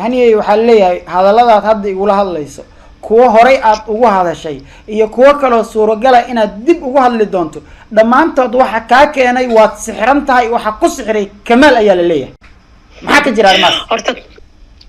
Haniyey, waxaa leeyahay hadalladaad hadda igula hadlayso, kuwo horay aad ugu hadashay iyo kuwo kaloo suuragala inaad dib ugu hadli doonto, dhammaantood waxa kaa keenay waad sixiran tahay. Waxa ku sixiray Kamaal ayaa la leeyahay. Maxaa ka jira arrimahaas?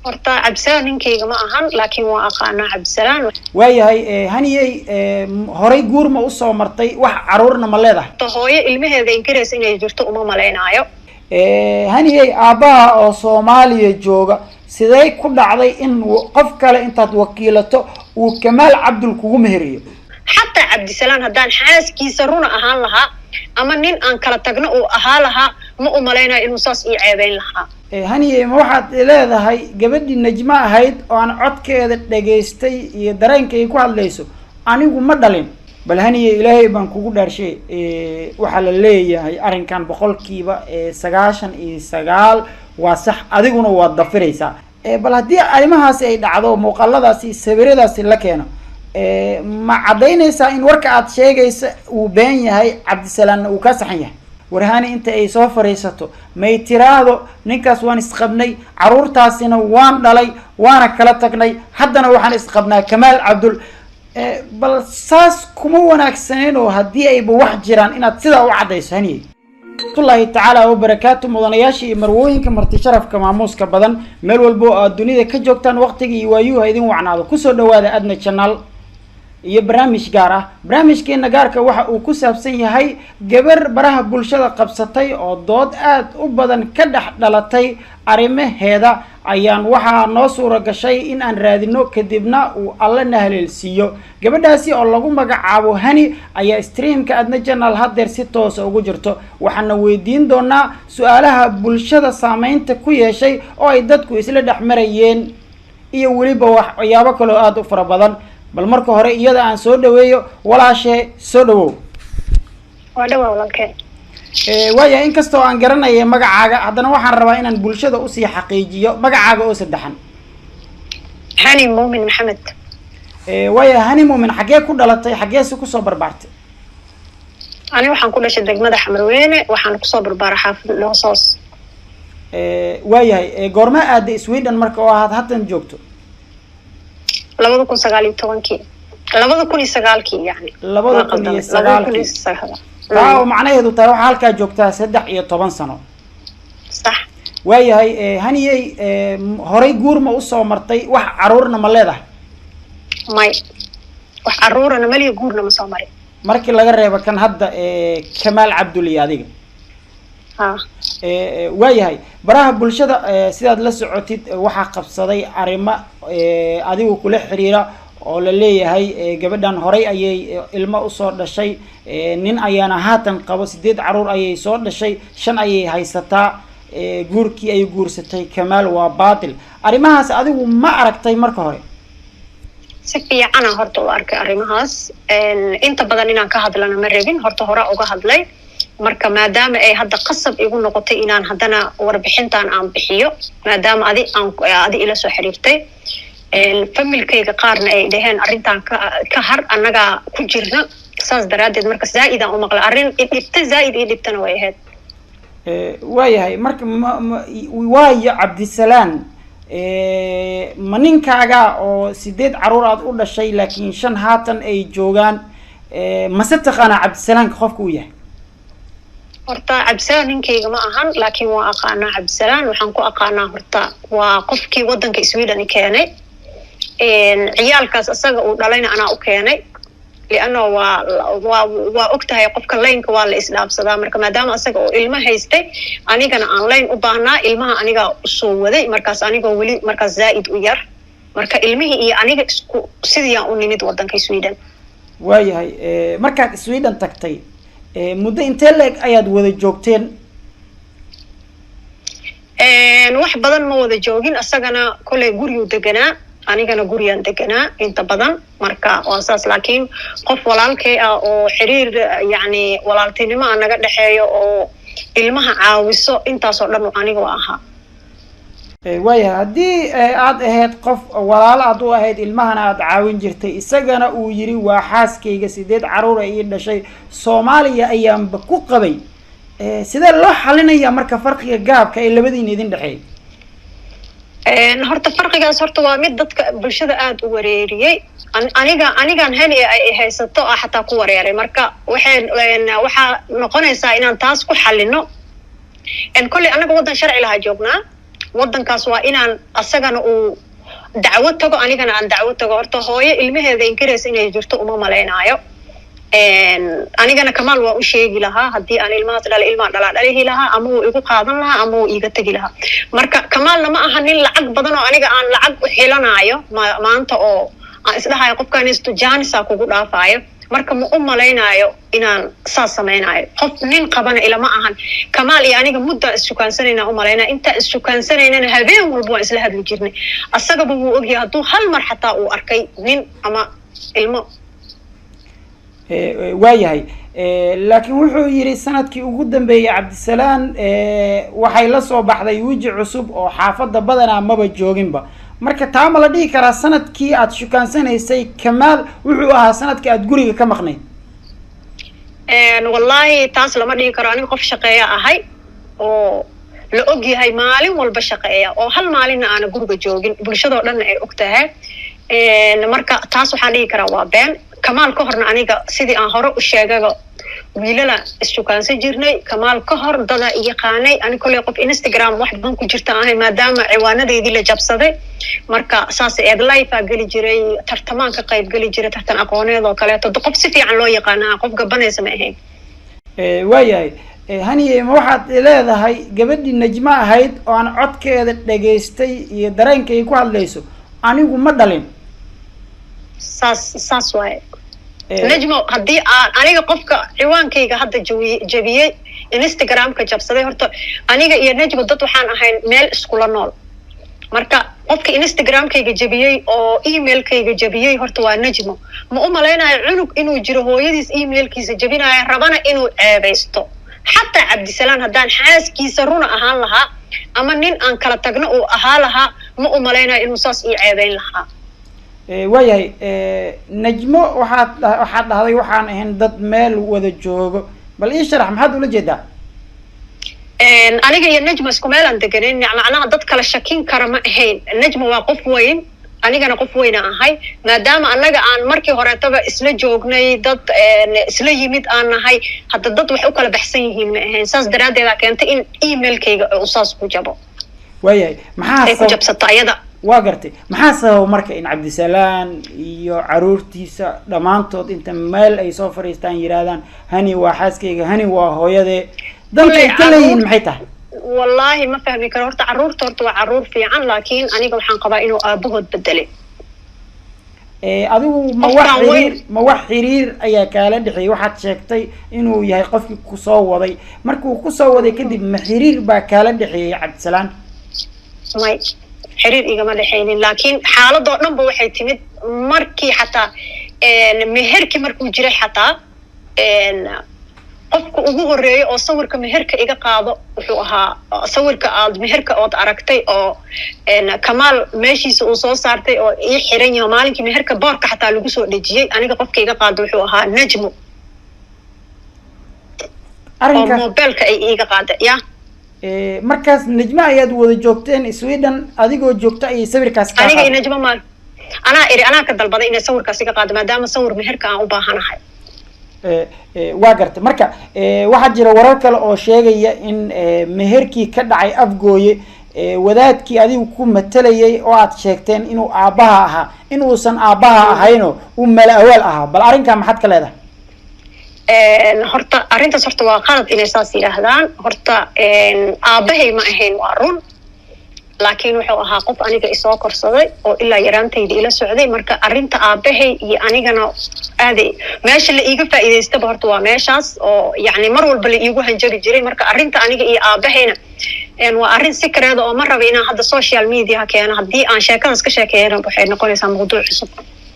Horta Cabdisalaan ninkayga ma ahan, laakiin waa aqaanaa Cabdisalaan. Waayahay, Haniyey, horay guur ma usoo martay? Wax caruurna ma leedahay? Horta hooyo ilmaheeda inkiraysa inay jirto uma malaynaayo. Haniyey, aabbaha oo Soomaaliya jooga, sidee ku dhacday in qof kale intaad wakiilato uu Kamaal Cabdul kugu meheriyo? Xataa Cabdisalaan haddaan xaaskiisa runa ahaan lahaa ama nin aan kala tagno uu ahaa lahaa, ma u malaynayo inuu saas ii ceebeyn lahaa. Haniyey, ma waxaad leedahay gabadhii Najmo ahayd oo aan codkeeda dhagaystay iyo dareenkay ku hadlayso anigu ma dhalin? Bal Haniyey, Ilaahay baan kugu dhaarshay, waxaa la leeyahay arrinkan 99% waa sax, adiguna waad dafiraysaa. Bal haddii arrimahaasi ay dhacdo, muuqaaladaasi, sawiradaasi la keeno, ma caddaynaysaa in warka aad sheegaysa uu been yahay, Cabdisalaamna uu kaa saxan yahay? Warhani, inta ay soo fariisato may tiraahdo ninkaas waan isqabnay, caruurtaasina waan dhalay, waana kala tagnay, haddana waxaan isqabnaa Kamaal Cabdul? Bal saas kuma wanaagsaneen oo haddii ayba wax jiraan inaad sidaa u caddayso, Haniyey. Raxmatullaahi tacaala wabarakaatu. Mudanayaasha iyo marwooyinka, marti sharafka maamuuska badan, meel walba oo aad dunida ka joogtaan, waqtiga iyo waayuha idin wacnaado. Kusoo dhawaada Adna Channel iyo barnaamij gaar ah. Barnaamijkeena gaarka waxa uu ku saabsan yahay gabar baraha bulshada qabsatay oo dood aad u badan ka dhex dhalatay arrimaheeda. Ayaan waxaa noo suura gashay in aan raadino, kadibna uu Alle na haleelsiiyo. Gabadhaasi oo lagu magacaabo Hani ayaa streamka Adna Channel haddeer si toosa ugu jirto. Waxaana weydiin doonaa su-aalaha bulshada saameynta ku yeeshay oo ay dadku isla dhex marayeen iyo weliba waxyaabo kaloo aada u fara badan. Bal marka hore iyada aan soo dhaweeyo. Walaashee, soo dhawow. Waa dhawaa, walaalkeen. Waayahay, inkastoo aan garanaya magacaaga, haddana waxaan rabaa inaan bulshada usii xaqiijiyo magacaaga oo saddexan. Hani Muumin Maxamed. Waayahay, Hani Muumin, xaggee ku dhalatay, xaggeese kusoo barbaartay? Ani waxaan ku dhashay degmada Xamarweyne, waxaan kusoo barbaaray xaafad Loosoos. Waayahay, goorma aaday Sweden marka oo ahaad haatan joogto? 2019-kii, 2009-kii yani. 2009-kii. Taa oo macnaheedu tahay waxaa halkaa joogtaa 13 sano. Sax. Waayahay, Haniyey, horay guur ma usoo martay? Wax caruurna ma leedahay? May, wax caruurana maliya, guurna ma soo marin. Markii laga reebo kan hadda Kamaal Cabdul iyo adiga. Ha. Waayahay, baraha bulshada sidaad la socotid waxaa qabsaday arrimo adigu kula xiriira oo la leeyahay gabadhan horay ayay ilmo usoo dhashay, nin ayaana haatan qabo, sideed caruur ayay soo dhashay, shan ayay haysataa, guurkii ay guursatay Kamaal waa baatil. Arrimahaas adigu ma aragtay marka hore? Si fiicana horta u arkay arrimahaas. Inta badan inaan ka hadlana ma rabin, horta hore uga hadlay. Marka maadaama ay hadda qasab igu noqotay inaan haddana warbixintan aan bixiyo, maadaama adi aan adi ila soo xiriirtay, familkayga qaarna ay dhaheen arrintan ka har, annagaa ku jirna, saas daraaddeed marka zaa-id aan u maqlay. Arrin idhibta, zaa-id ii dhibtana way ahayd. Waayahay, marka ma waayo Cabdisalaan ma ninkaaga oo sideed caruur aad u dhashay laakiin shan haatan ay joogaan, mase taqaanaa Cabdisalaanka qofka uu yahay? Horta Cabdisalaan ninkayga ma ahan, laakiin waa aqaanaa Cabdisalaan. Waxaan ku aqaanaa horta waa qofkii waddanka Sweden i keenay. Ciyaalkaas isaga uu dhalayna anaa u keenay, lianno waa og tahay qofka laynka waa la isdhaafsadaa. Marka maadaama isaga oo ilmo haystay, anigana aan layn u baahnaa, ilmaha anigaa usoo waday markaas, anigoo weli markaas zaa-id u yar. Marka ilmihii iyo aniga isku sidiiyaan u nimid waddanka Sweden. Waayahay, markaad Sweden tagtay muddo intee la-eg ayaad wada joogteen? Wax badan ma wada joogin. Isagana kolley guryuu deganaa, anigana guryaan deganaa inta badan. Marka waa saas, laakiin qof walaalkay ah oo xiriir yacni walaaltinimo a naga dhexeeyo oo ilmaha caawiso, intaasoo dhan aniga waa ahaa. Waayahay, haddii aad ahayd qof walaalo aad u ahayd, ilmahana aad caawin jirtay, isagana uu yiri waa xaaskayga, sideed caruura ii dhashay, Soomaaliya ayaanba ku qabay, sidee loo xalinaya marka farqiga gaabka ee labadiina idin dhexeeya? Horta farqigaas horta waa mid dadka bulshada aada u wareeriyey. Anigan hani ay haysato ah xataa ku wareeray. Marka waxay waxaa noqonaysaa inaan taas ku xalino. Kolley annaga waddan sharci lahaa joognaa, waddankaas waa inaan asagana uu dacwo tago, anigana aan dacwo tago. Horta hooyo ilmaheeda inkiraysa inay jirto uma malaynaayo. Anigana Kamaal waa u sheegi lahaa haddii aan ilmahaas dhala, ilmaha dhalaa dhalihi lahaa, ama wuu igu qaadan lahaa ama wuu iiga tegi lahaa. Marka Kamaalna ma aha nin lacag badan oo aniga aan lacag u xilanaayo maanta oo aan isdhahayo qofkaan janisa kugu dhaafaayo. Marka ma u malaynaayo inaan saas samaynayo. Qof nin qabana ilama ahan. Kamaal iyo aniga muddaan issukaansanayna u malaynaya. Intaan issukansanaynana habeen walba waan isla hadli jirnay. Asagaba wuu ogyahay hadduu hal mar xataa uu arkay nin ama ilmo. Waayahay, laakiin wuxuu yidhi sanadkii ugu dambeeyey Cabdisalaan waxay la soo baxday weji cusub oo xaafadda badanaa maba jooginba. Marka taa ma la dhihi karaa sanadkii aad shukaansanaysay Kamaal wuxuu ahaa sanadkii aad guriga ka maqnayd? Wallahi taas lama dhihi karo. Aniga qof shaqeeya ahay oo la og yahay, maalin walba shaqeeya oo hal maalinna aana guriga joogin, bulshadoo dhanna ay og tahay. Marka taas waxaan dhihi karaa waa been. Kamaal ka horna aniga sidii aan hore u sheegaba wiilala issukaansan jirnay. Kamaal ka hor dadaa iyaqaanay. Ani kolley qof Instagram wax badan ku jirta ahay, maadaama ciwaanadeydii la jabsaday. Marka saas eed lifea geli jiray, tartamaan ka qayb geli jiray, tartan aqooneed oo kaleeto. Qof si fiican loo yaqaana, qof gabanaysa ma ahayn. Waayahay Haniye, ma waxaad leedahay gabadhii Najmo ahayd oo aan codkeeda dhegaystay iyo dareenkay ku hadlayso anigu ma dhalin? Saas waaye. Najmo, haddii aan aniga qofka ciwaankayga hadda jabiyey, Instagramka jabsaday, horta aniga iyo Najmo dad waxaan ahayn meel iskula nool. Marka qofka Instagramkayga jabiyey oo emailkayga jabiyey horta waa Najmo. Ma u malaynayo cunug inuu jiro hooyadiis emailkiisa jabinayo, rabana inuu ceebaysto. Xataa Cabdisalaan haddaan xaaskiisa runa ahaan lahaa ama nin aan kala tagno uu ahaa lahaa, ma u malaynayo inuu saas ii ceebeyn lahaa. Waayahay Najmo, waxaad dhahday waxaan ahayn dad meel wada joogo. Bal ii sharax, maxaad ula jeedaa? Aniga iyo Najma isku meelaan deganayn, macnaha dad kala shakin kara ma ahayn. Najma waa qof weyn, anigana qof weyna ahay. Maadaama annaga aan markii horeetaba isla joognay, dad isla yimid aan nahay, hadda dad wax u kala baxsan yihiin ma ahayn. Saas daraaddeedaa keentay in emailkayga uu saas ku jabo. Waayahay, maxaa ay ku jabsato ayada. Waa gartay. Maxaa sababa marka in Cabdisalaan iyo caruurtiisa dhammaantood inta meel ay soo fadhiistaan yidhaahdaan Hani waa xaaskayga, Hani waa hooyadee? Dantay ka leeyihiin maxay tahay? Wallahi ma fahmi karo. Horta carruurta horta waa carruur fiican, laakiin aniga waxaan qabaa inuu aabahood bedelay. Adigu ma wax xiriir, ma wax xiriir ayaa kaala dhexeeyey? Waxaad sheegtay inuu yahay qofkii kusoo waday. Markuu kusoo waday kadib ma xiriir baa kaala dhexeeyey Cabdisalaan? May, xiriir igama dhexaynin, laakiin xaaladoo dhan ba waxay timid markii xataa meherkii markuu jiray. Xataa qofka ugu horeeya oo sawirka meherka iga qaado wuxuu ahaa sawirka aad meherka ood aragtay oo Kamaal meeshiisa uu soo saartay oo ii xiran yaho maalinkii meherka boorka xataa lagu soo dhejiyey. Aniga qofka iga qaado wuxuu ahaa Najmo oo mobilka ay iiga qaada ya. Markaas Najmo ayaad wada joogteen Sweden, adigoo joogta ayay sawirkaas kaa? Aniga iyo Najmo maal anaa iri, anaa ka dalbaday inay sawirkaas iga qaado maadaama sawir meherka aan u baahanahay. Waa gartay. Marka waxaa jira warar kale oo sheegaya in meherkii ka dhacay Afgooye wadaadkii adigu ku matalayay oo aad sheegteen inuu aabbaha ahaa in uusan aabbaha ahayno uu mala awaal ahaa. Bal arrinkaa maxaad ka leedahay? Horta arrintaas horta waa qalad inay saas yidhaahdaan. Horta aabbahay ma ahayn, waa run, laakiin wuxuu ahaa qof aniga isoo korsaday oo ilaa yaraantayda ila socday. Marka arrinta aabbahay iyo anigana aaday meesha la iiga faa'iidaystaba horta waa meeshaas oo yacni mar walba la iigu hanjabi jiray. Marka arrinta aniga iyo aabahayna waa arrin sikareeda oo ma raba inaan hadda social media keeno. Haddii aan sheekadaas ka sheekeeyana waxay noqonaysaa mawduuc cusub.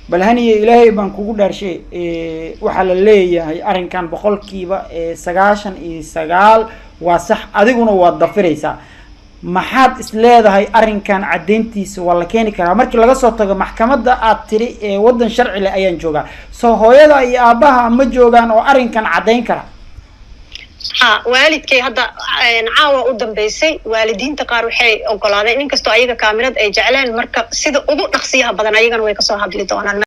Bal Haniye, Ilaahay baan kugu dhaarshay, waxaa la leeyahay arrinkan 99% waa sax, adiguna waad dafiraysaa. Maxaad is leedahay arrinkan caddeyntiisa waa la keeni karaa, markii laga soo tago maxkamadda aad tiri ee waddan sharci leh ayaan joogaa? Soo hooyada iyo aabbaha ma joogaan oo arrinkan caddayn kara? Ha, waalidkay hadda caawa u dambeysay, waalidiinta qaar waxay ogolaadeen, inkastoo ayaga kaamirad ay jecleen, marka sida ugu dhaqsiyaha badan ayagana way kasoo hadli doonaan.